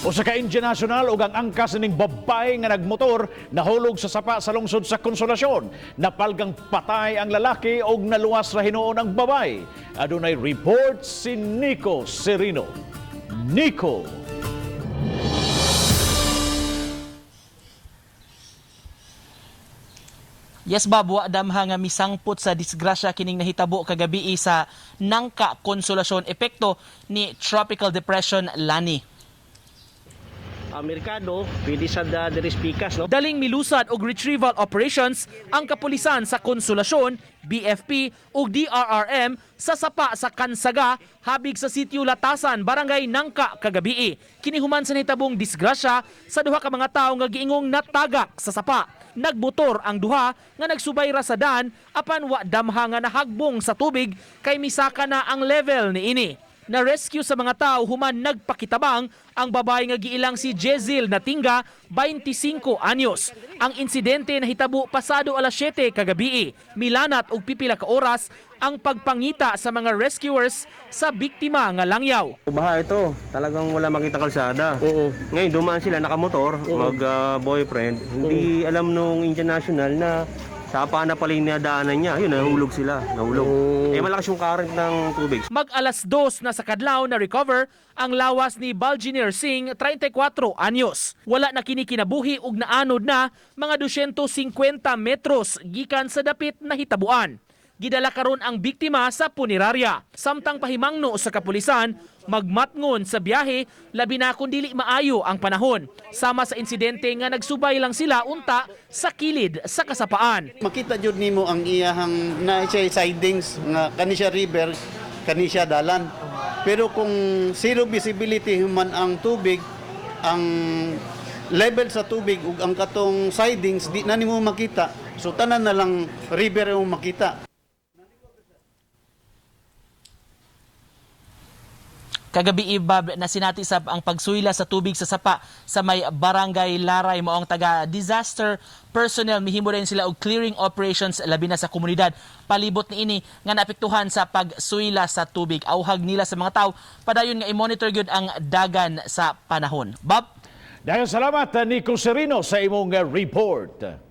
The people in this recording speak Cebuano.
Usa ka Indian national ug ang angkas ning babae nga nagmotor nahulog sa sapa sa lungsod sa Konsolasyon. Napalgang patay ang lalaki ug naluwas ra hinuon ang babae. Adunay report si Nico Serino. Nico. Yes, Bob, wa damha nga misangpot sa disgrasya kining nahitabo kagabi sa Nangka, Konsolasyon, epekto ni Tropical Depression Lani. Merkado, pwede sa diri pikas, no? Daling milusad og retrieval operations ang kapulisan sa Konsolasyon, BFP ug DRRM sa sapa sa Kansaga habig sa sitio Latasan, Barangay Nangka kagabi. Kini human sa nahitabong disgrasya sa duha ka mga tawo nga giingong natagak sa sapa. Nagmotor ang duha nga nagsubay ra sa dan apan wa damha nga nahagbong sa tubig kay misaka na ang level niini. Na-rescue sa mga tao human nagpakitabang ang babae nga giilang si Jezil Natinga, 25 anyos. Ang insidente nahitabo pasado alas 7 kagabi. Milanat og pipila ka oras ang pagpangita sa mga rescuers sa biktima nga langyaw. Baha ito, talagang wala makita kalsada. Ngayon dumaan sila nakamotor, mag-boyfriend. Hindi alam nung international na sapa na pala yung nadaanan niya. Yun, nahulog sila, nahulog. Eh malakas yung current ng tubig. Mag alas 2 na sa kadlaw na recover ang lawas ni Balginir Singh, 34 anyos. Wala na kini kinabuhi ug naanod na mga 250 metros gikan sa dapit na hitabuan. Gidala karon ang biktima sa punerarya. Samtang pahimangno sa kapulisan, magmatngon sa biyahe labi na kung dili maayo ang panahon. Sama sa insidente nga nagsubay lang sila unta sa kilid sa kasapaan. Makita jud nimo ang iyahang na siya sidings nga kani siya river, kani siya dalan. Pero kung zero visibility human ang tubig, ang level sa tubig ug ang katong sidings di na nimo makita. So tanan na lang river ang makita. Kagabi, Ibab, na sinati sab ang pagsuyla sa tubig sa sapa sa may Barangay Laray, mao ang taga disaster personnel mihimo rin sila og clearing operations labi na sa komunidad palibot niini nga naapektuhan sa pagsuyla sa tubig. Auhag nila sa mga tawo padayon nga i-monitor gyud ang dagan sa panahon. Bob. Daghang salamat, Nico Serino, sa imong report.